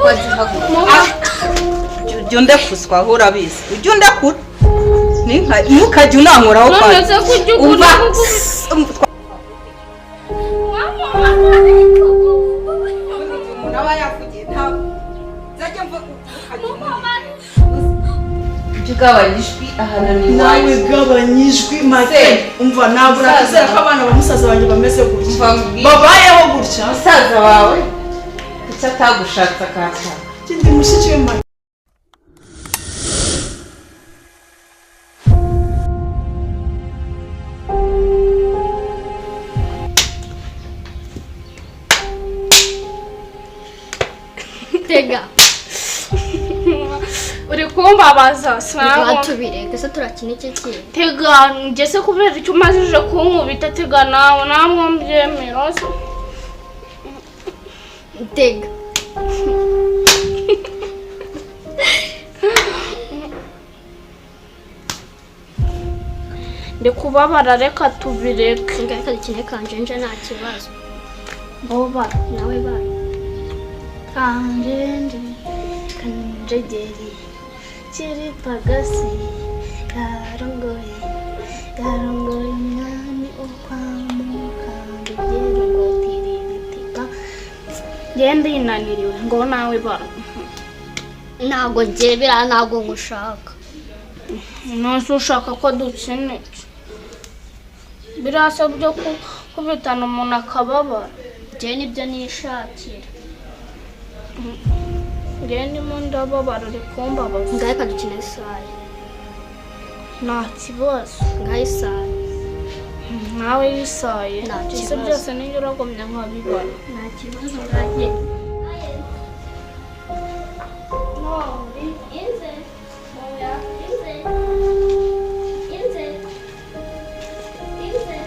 Ko azihaguruka. Jya undekuswa aho urabizi, ujya undekura. Ntukajye unankoraho. None Kandi se kujya umva. ukunda? Umuntu aba yavugiye ntabwo nzajya mva. Ujya ugabanya ijwi, ahantu ni Nawe iwanjye. gabanya ijwi make. Se. Umva, ntabwo nakizera ko abana ba musaza wanjye bameze gutya. Umva nkubwire. Babayeho gutya. Musaza wawe kuki atagushatse akashaka? Ikindi, mushiki we make. Tega. Uri kumbabaza. Reka Sinabwo. tubireke se, turakina iki kintu? Tega, njye se kubera icyo umazije kunkubita? Tega nawe, namwe mbyemera se? Tega. Ndi kubabara, reka tubireke. Nga reka dukine kanjenje, nta kibazo. Boba. Nawe bayo. Kanjenje, kanjegeri, kiri pagasi, yarongoye, yarongoye umwami ukwamukanjegeri ngo tiriritika. Ngende yinaniriwe ngo nawe bara. Ntabwo ngebera, ntabwo ngushaka. Nonese ushaka ko dukina iki? Biriya se byo kubitana umuntu akababara? Njyewe nibyo nishakira. Njyewe ndimo ndababara, uri kumbabaza. Nga reka dukine isaye. Nta kibazo. Ngaho isaye. Nawe yisaye. Nta Ese kibazo. byose niyo uragumya nkabibara. Nta kibazo, ngajye. Inze. Inze. Inze. Inze.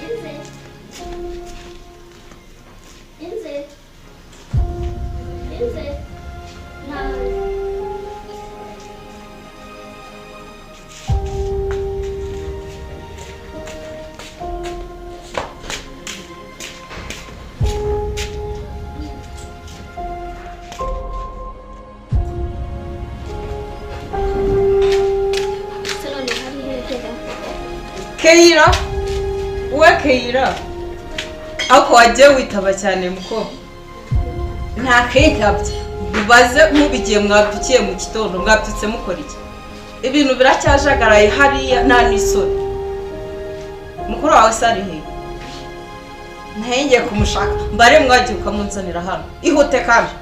Inze. Inze. Inze. Nawe. Se none hari hejuru. Keyira, we Keyira, ariko wagiye witaba cyane muko nta keyitabye. Mubaze nk'ubu igihe mwabyukiye mu gitondo, mwabyutse mukora iki? Ibintu biracyajagaraye hariya, nta n'isoni. Mukuru wawe se ari he? Ngiye kumushaka mbare, mwagiye ukamunzanira hano. Ihute kandi.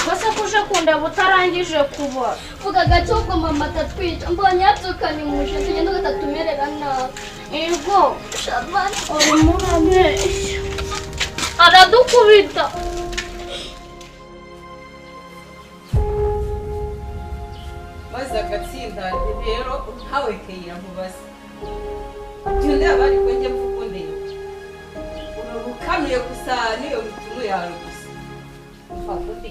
Ko se kuje kundeba utarangije kubara? Vuga gake ubwo mama atatwica. Mbonye yabyukanye umujinya, tugenda gatatumerera nabi. Yego. Shabana. Urimo urabeshya, aradukubita. Maze agatsinda rero ntawe. Keyira, nkubaze, jya undeba, ariko njye mvuga undeba. Ukanuye gusa n'iyo mitumu yawe gusa. Umva undi.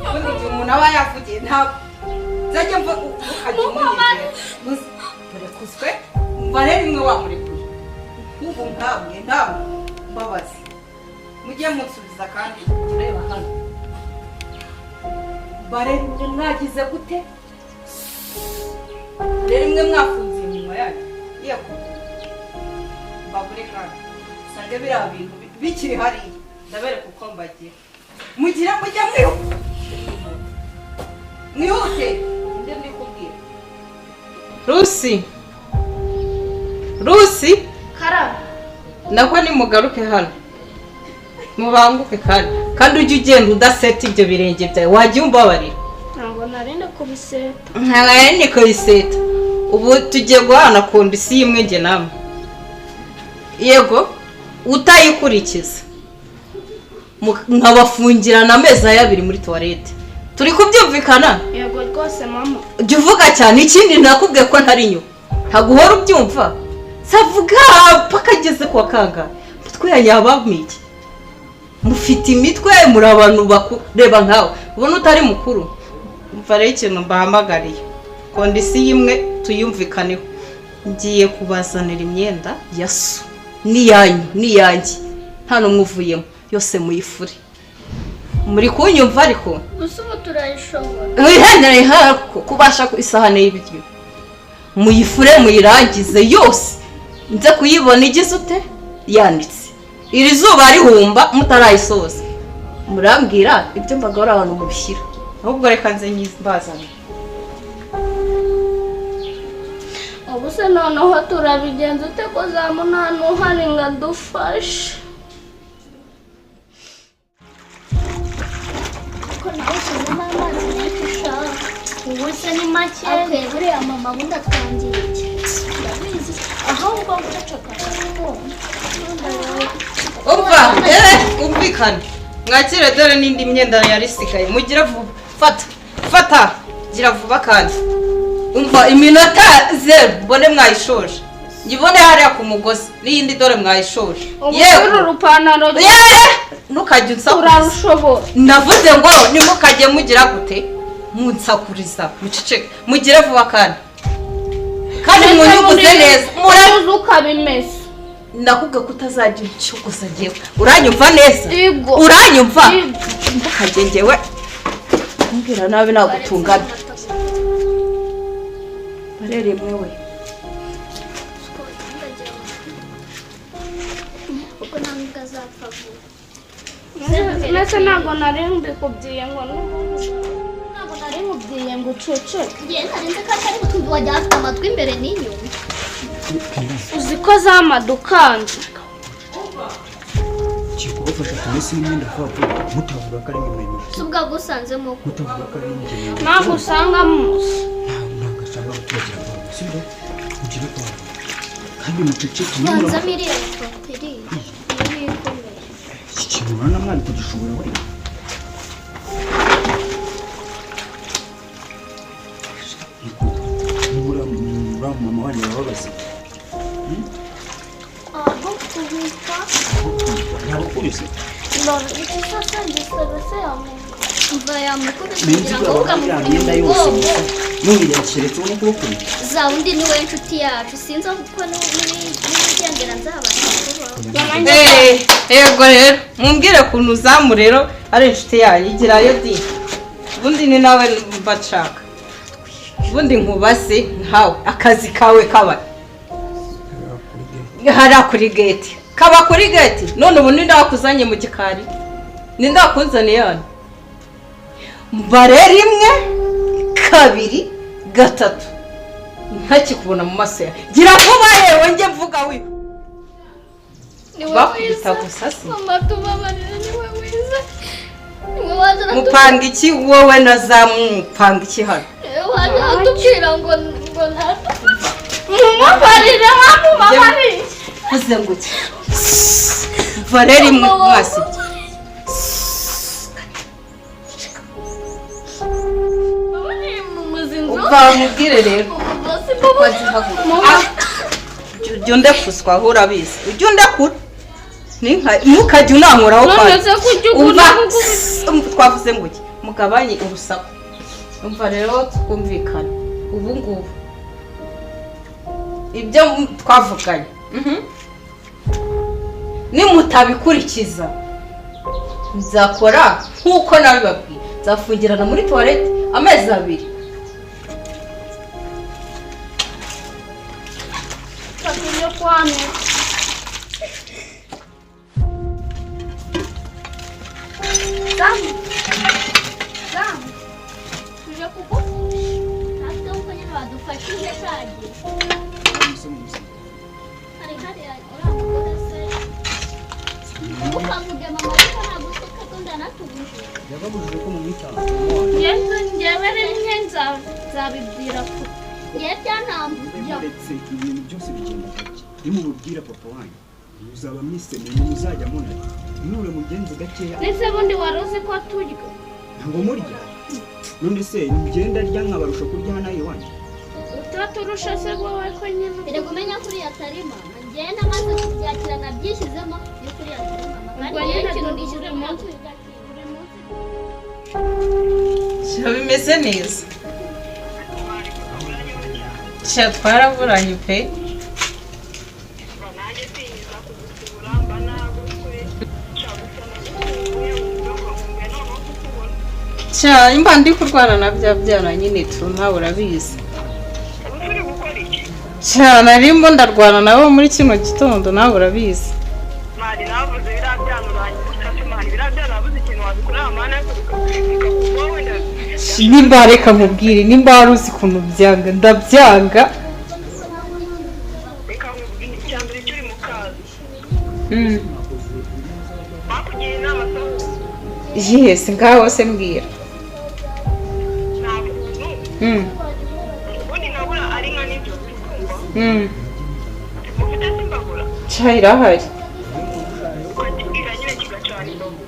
Ubundi igihe umuntu aba yavugiye ntabwo nzajya mva ukajya umunyegera. Murekuswe mbare rimwe wamurekuye. Nk'ubu nkamwe ntabwo mbabazi mujye munsubiza. Kandi tureba hano, mbare rimwe mwagize gute? Mbare rimwe mwafunze iminwa yanyu. Yego, mbabure kandi sange biriya bintu bikiri hariya, ndabereka uko mbagira. Mugira mujya mwihute, mwihute nde mbikubwira. Rusi, Rusi. Karara. Nako nimugaruke hano, mubanguke kandi ujye ugenda udaseta ibyo birenge byawe. Wajya umbabarira. Ntabwo narinde kubiseta. Ntabwo ni kubiseta. Ubu tugiye guhana condition imwe njye namwe. Yego, utayikurikiza nkabafungirana amezi 2 muri toilette. Turi kubyumvikana? Yego rwose mama. Jya uvuga cyane. Ikindi, nakubwiye ko ntari inyuma, ntabwo uhora ubyumva. Savuga paka ageze kwa kangahe? Imitwe yanyu yabamo iki? Mufite imitwe, muri abantu bakuru. Reba nkawe, ubona utari mukuru. Umva rero ikintu mbahamagariye. Kondisiyo imwe tuyumvikaneho. Ngiye kubazanira imyenda ya so n'iyanyu n'iyanjye. Nta n'umwe uvuyemo, yose muyifure. Muri kunyumva ariko? Gusa ubu turayishobora. Wihendere hako kubasha ku isahane y'ibiryo. Muyifure muyirangize yose. Nze kuyibona igize ute? Yanitse. Iri zuba rihumba mutarayisoza. Murambwira ibyo mbagora abantu mubishyira. Ahubwo reka nze mbazane. Ubu se noneho turabigenza ute ko Zamu nta n'uhari ngo adufashe? Ko nawe ushyizemo amazi menshi sha. Ubu se ni make. Akwiye buriya mama bundi atwangira iki? Ndabizi. Ahubwo guceceka. Umva, umvikane. Mwakire dore n'indi myenda yari isigaye. Mugire vuba. Fata, fata. Gira vuba kandi. Umva iminota 0 mbone mwayishoje. Ngibone hariya ku mugozi n'iyindi dore mwayishoje. Yewe uru rupantaro. Yewe ntukajye unsakuriza. Urarushobora. Navuze ngo nimukajye mugira gute? Munsakuriza, muceceke. Mugire vuba kandi. Kandi munyuguze neza. Muraruzi ukabimesa. Ndakubwiye ko utazajya uncukuza njyewe. Uranyumva neza? Yego. Uranyumva? Ntukajye njyewe. Mbwira nabi nagutungana. Barere mwewe. Kuko nta nubwo azapfa vuba. Mbese ntabwo nari mbikubwiye ngo ntabwo nari nkubwiye ngo uceceke. Ngiye nari nzi ko atari butwumve wajya afite amatwi imbere n'inyuma. Uzi ko zamadukanze. Kikubafasha tumese imyenda vuba vuba mutavuga ko ari mwe. Si ubwo agusanzemo ko. Mutavuga ko ari mwe. Ntabwo usanga musa. Ntabwo usanga abaturage vuba. Sibyo? Mugire vuba. Kandi muceceke. Banzamo iriya foto iriya. Iriya ikomeye. Iki kintu urabona mwari kugishobora we. Nibura mama wanyu arababaza. Aho kubika. Yabakubise. None iki sasa ngisebe se yamuka. Mva yamukubise Nenzi kugira ngo ko imyenda yose ugamukurira none yakiretse ubona kubakubita. Za undi ni we inshuti yacu sinzi kuko nibigendera nzabasha kubaho. Yego rero mumbwire kuntu Zamu rero ari inshuti yanyu igirayo di. Ubundi ni nawe mbashaka. Ubundi nkubase nkawe akazi kawe kaba hariya kuri gate. Kaba kuri gate none ubu ninde wakuzanye mu gikari? Ninde wakunzaniye hano? Mbare 1 2 3 ntakikubona mu maso yawe. Gira vuba yewe njye mvuga we. Bakubita gusa se. Mama tubabarire niwe wize. Niwe waza mupanga iki wowe na Zamu mupanga iki hano? Waje atubwira ngo natwe mumubarire nkamubabarire. Uze ngo iki? Valeri mwasi. Umva mubwire rero. Ujya undekuswa aho urabizi. Ujya undekura. Ntukajye unankoraho None se kujya Umva twavuze ngo iki? Mugabanye urusaku. Umva rero twumvikane. Ubu ngubu ibyo twavuganye nimutabikurikiza nzakora nkuko nabibabwiye. Nzafungirana muri toilette amezi 2. Zamu. Zamu. Tuje kugufasha. Natwe uko nyine badufashije shagiye. Hari hariya uriya mugore se. Ukavuge mama ariko ntabwo useka ko ndanatubujije. Yababujije ko mumwitaho. Njyewe rimwe nzabibwira ko. Ngewe byanambujije. Uretse ibintu byose bigenda gake. Nimubibwira papa wanyu muzaba mwisemeye muzajya munarya. Nure mugenzi gakeya. Nese bundi wari uzi ko turya. Ntabwo murya. None se ngenda rya nkabarusha kurya hano iwanyu. Utaturusha se wowe ko nyine. Erega umenya kuri atari mama. Ngewe namaze kubyakira nabyishyizemo yo kuri atari mama. Kandi Ubwo ngewe nyine ikintu buri nishyizemo munsi buri munsi. Sha, bimeze neza. Sha, twaraburanye pe. Sha, imba ndi kurwana na bya byana nyine tu, nawe urabizi. Sha, narimo ndarwana nabo muri kino gitondo, nawe urabizi. Mani, navuze biriya byana uranyibutsa se? Mani, biriya byana wabuze ikintu wabikorera, mani, ariko bikakuvaho wenda. Nimba, reka nkubwire, nimba wari uzi ukuntu byanga, ndabyanga. Reka nkubwire, icya mbere cyo uri mu kazi. Bakugira inama se? Yes, ngaho se mbwira. Nta kuntu ubundi nabura ari nka nijoro, uri kumva? Mufite se imbabura? Sha, irahari. Ukakibwira nyine kigacana imbabura,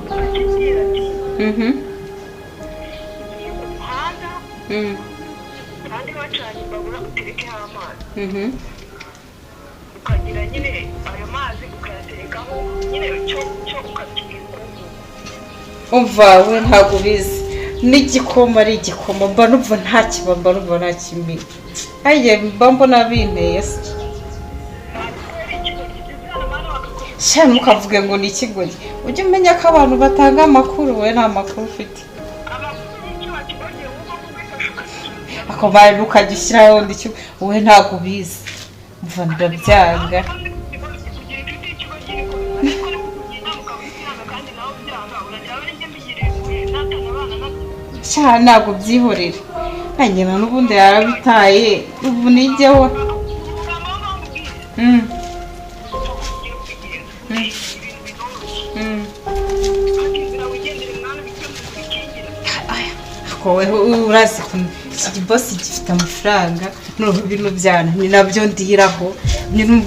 ukakibwira ati ngiye ku muhanda kandi wacanye imbabura, uterekeho amazi. Ukagira nyine ayo mazi ukayaterekaho nyine, cyo ukakibwira ukuntu. Umva, we ntabwo ubizi, n'igikoma ari igikoma mba numva nta kiba, mba numva nta kimi aye, mba mbona binteye se. Sha, ntukavuge ngo ni ikigoryi, ujye umenya ko abantu batanga amakuru, we nta makuru ufite. Ako bari ukajya ushyiraho undi cyo, wowe ntabwo ubizi, umva, ndabyanga. Kugira inshuti y'ikigo cy'ibikora, ariko no kukugira inama ukaba uyanga kandi nawe ubyanga, uragira abe njye mbigiriye impuhwe natana abana nabyo. Sha, ntabwo byihorera, nanjye na n'ubundi yarabitaye, ubu nijyeho. Ugamba aho bamubwiye ugiye kubigenza ibintu binoroshye, akizira wigendere mwana, bikemura bikingira. Ako weho urazi ukuntu iki gibosi gifite amafaranga, noneho bino byana ni nabyo ndiraho.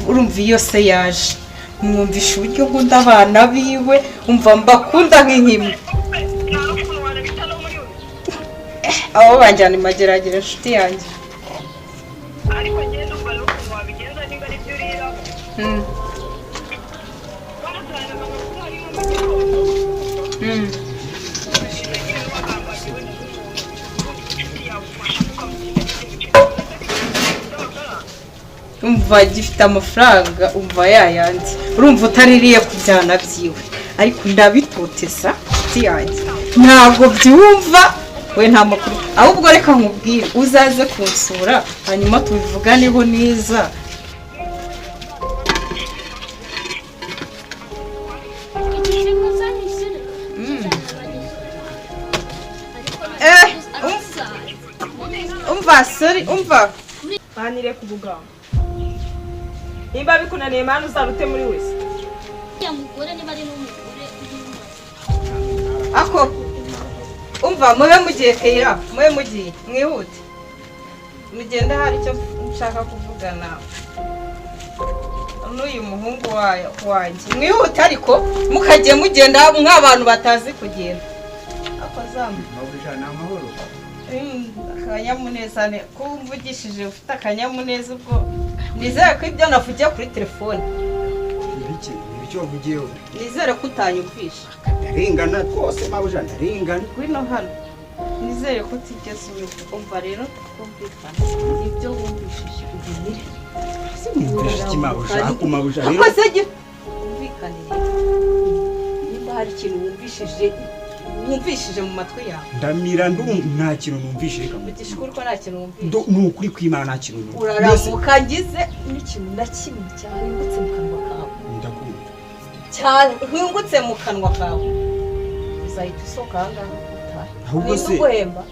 Urumva, iyo se yaje mwumvisha uburyo nkunda abana biwe, umva, mbakunda nk'inkima. Nta n'ukuntu wanabita no muri we. Abo banjyana imageragere, inshuti yanjye. Ariko ngenda umva rero ukuntu wabigenza, niba ari byo uriraho, banazana amakuru harimo mu gitondo, ukagenda nyine wagambanye wenda n'umuntu inshuti yawe ufasha, ukamugenda amafaranga. Umva, gifite amafaranga, umva, yayandi urumva utaririye ku byana byiwe, ariko ndabitoteza, inshuti yanjye, ntabwo byumva, we nta makuru. Ahubwo reka nkubwire, uzaze kunsura hanyuma tubivuganeho neza. Igishimwe uzanyishyure. Eh, umva, sorry, umva. Banire ku buganga nimba bikunaniye, mani, uzarute muri wese. Uriya mugore niba ari n'umugore urimo. Ako umva, mube mugiye, Keyira, mube mugiye, mwihute mugende, hari icyo nshaka kuvugana n'uyu muhungu wanjye. Mwihute ariko, mukagiye mugenda nk'abantu batazi kugenda. Ako zamu. Mabuja, ni amahoro? Akanyamuneza ne ko umvugishije ufite akanyamuneza, ubwo nizere ko ibyo navugiye kuri telefone. Ibiki? Ibiki wavugiyeho? Nizere ko utanyumvisha. Ndarengana rwose, mabuja, ndarengana. Ngwino hano, nizere ko utigeze unyumva. Umva rero, twumvikana, ibyo wumvishije ubimire. Numvise iki, mabuja? Ako mabuja rero. Akoze wumvikane rero, nimba hari ikintu wumvishije mu matwi yawe. Ndamira, ndumva nta kintu numvise, reka. Vugisha ukuri ko nta kintu wumvise. Ni ukuri kw'Imana, nta kintu numvise. Uraramuka ngize n'ikintu na kimwe cyahingutse mu kanwa kawe, Ndakumva. cyahingutse mu kanwa kawe, uzahita usohoka aha ngaha utahe. Ahubwo Ninde se uguhemba?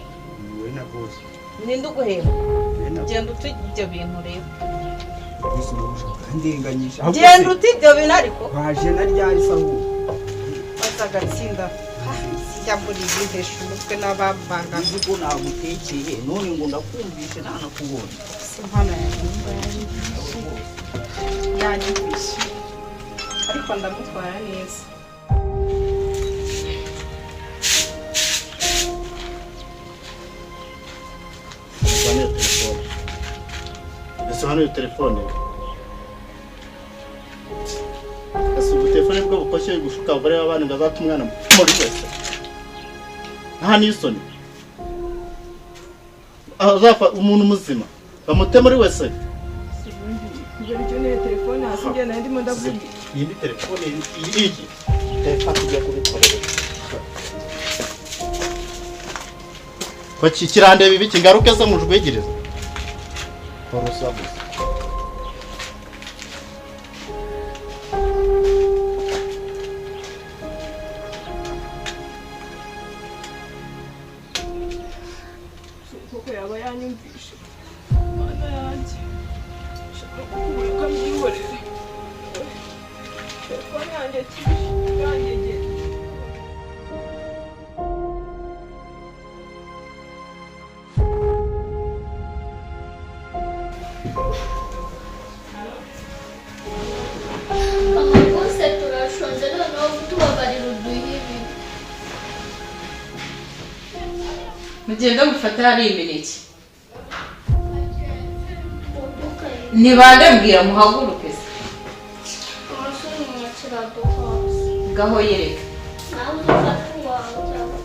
Wowe na bose. Ninde uguhemba? Wowe na Genda uta ibyo bintu rero. bose, mabuja, urandenganyije. Ahubwo Genda se uta ibyo bintu ariko. Waje na ryari se ahubwo? Maze agatsinda sijya muri ibihesha umutwe n'abambanga. Uzi ko nagutekeye none ngo ndakumvishe ntanakubonye. Si impano yanjye, nimba yanyumvishe yanyumvishe, ariko ndamutwara neza. Hano iyo telefone, ese hano iyo telefone, ese ubu telefone bwo bukoshye gushuka abagore b'abandi ngo azate umwana muri wese. Nta n'isoni. Azafa umuntu muzima bamute muri wese. Kubera icyo niyo telefone hasi njye nari ndimo ndavuga. Iyi ni telefone iyi telefone tugiye kubikorera. Ko kirandeba ibiki ngaruke se mujwegereza. Korosa gusa. Koko yaba yanyumvishe. Mana yanjye. Shaka kukubura ukamwihorere. Telefone yanjye kibishe yanyegera. Mama rwose turashonje noneho tubabarira uduhe ibi. Mugende mufate hari imineke. Nibande mbwira muhaguruke se. Umusore kiraduhaza. Ngaho yereka. Nawe ufate uwawe cyangwa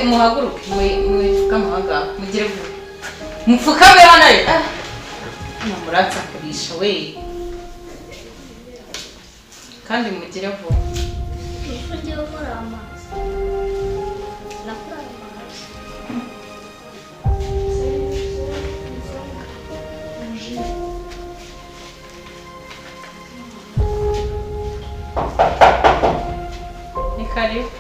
Muhaguruke mupfukame ahangaha mugire vuba. Mupfukame hano ariko. Muransakurisha we. Kandi mugire vuba. ugiye gukora amazi. Nakora amazi. Ni karibu.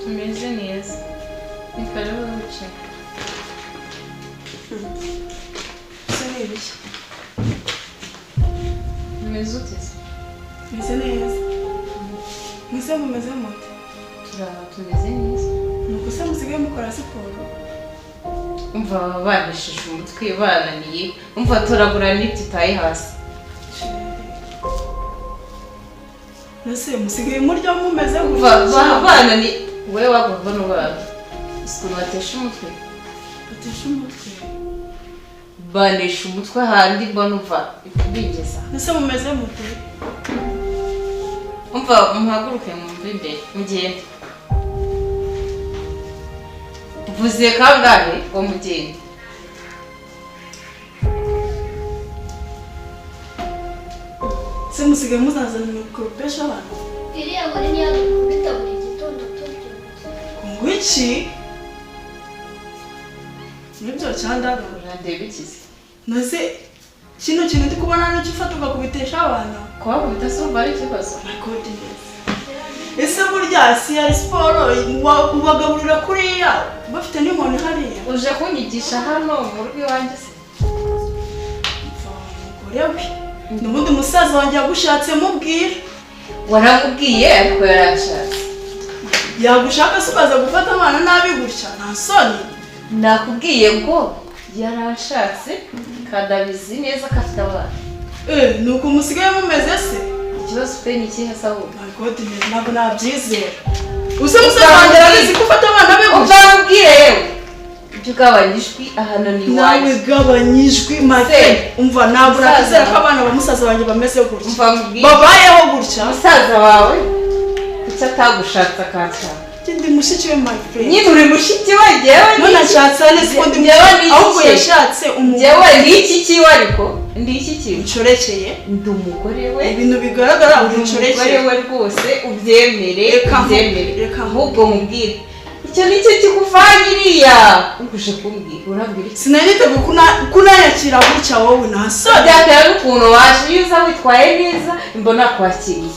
Tumeze neza. Ni karibu wicaye. Umeze ute se? Meze neza. Mwese mumeze mute? Turaba tumeze neza. Nuko se musigaye mukora siporo? Umva baba banishije umutwe bananiye. Umva toragura n'ibyo hasi. Nese musigaye murya mumeze gutya? Umva bananiye. Wowe wagomba n'ubana. Ukuntu batesha umutwe. Batesha umutwe. Banisha umutwe handi mbona umva bigeza. Nese mumeze mute? Umva muhaguruke mwumve imbere mugende. Mvuze kangahe ngo mugende? Se musigaye muzazana imikoropesho abantu? Iriya nkoni niyo dukubita buri gitondo tubyutse. Ngo iki? Nibyo cyandaga. Urandeba iki se? Nese kino kintu ndi kubona nicyo ufata ugakubitesha abana? Kubakubita se umva ari ikibazo? My goodness. Ese burya si yari siporo ubagaburira kuriya bafite n'inkoni hariya? Uje kunyigisha hano mu rugo iwanjye se? Umugore we n'ubundi musaza wanjye yagushatse mubwira. Waramubwiye ariko yaranshatse. Yagushaka se ukaza gufata abana nabi gutya nta soni? Nakubwiye ngo yaranshatse kandi abizi neza ko afite abana. Nuko musigaye mumeze se? Ikibazo ufite ni ikihe se ahubwo? My goodness, ntabwo nabyizera. Uze musaza wanjye arabizi ko ufata abana be gutya? Uzamubwire yewe. Ibyo ugabanya ijwi ahano ni iwanjye. Nawe gabanya ijwi my friend. Umva ntabwo nakwizera ko abana ba musaza wanjye bameze gutya. Umva mubwire. Babayeho gutya. Musaza wawe kuki atagushatse akanshaka? Ndi mushiki we my friend. Nyine uri mushiki we njyewe. None ashatse neza ko ndi mushiki. Ahubwo yashatse umugore. Njyewe ndi iki kiwe ariko? Ndi iki kiwe? Uncorekeye. Ndi umugore we. Ibintu bigaragara uri uncorekeye. Umugore we rwose ubyemere, ubyemere. Ahubwo mubwire. Icyo nicyo kikuvanye iriya. Uje kumbwira, urambwira iki? Sinari niteguye kunayakira gutya wowe nta soni. Byatewe n'ukuntu waje iyo uza witwaye neza mbona kwakiriye.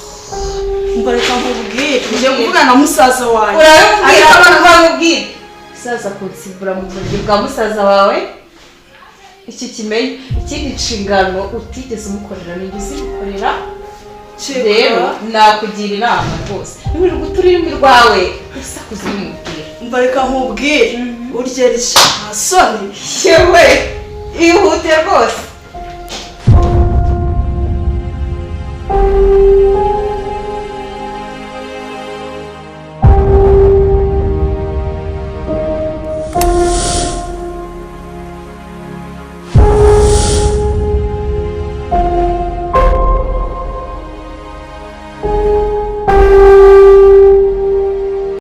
Umva reka nkubwire, ngiye kuvugana na musaza wanjye. Urabibwira abantu bamubwire. Musaza kunsimbura mu buriri bwa musaza wawe. Iki kimenye, ikindi nshingano utigeze umukorera ni uzimukorera. Rero nakugira inama rwose. Niba uri ururimi rwawe usakuza ubimubwira. Umva reka nkubwire, urye rishya nta soni. Yewe, ihute rwose.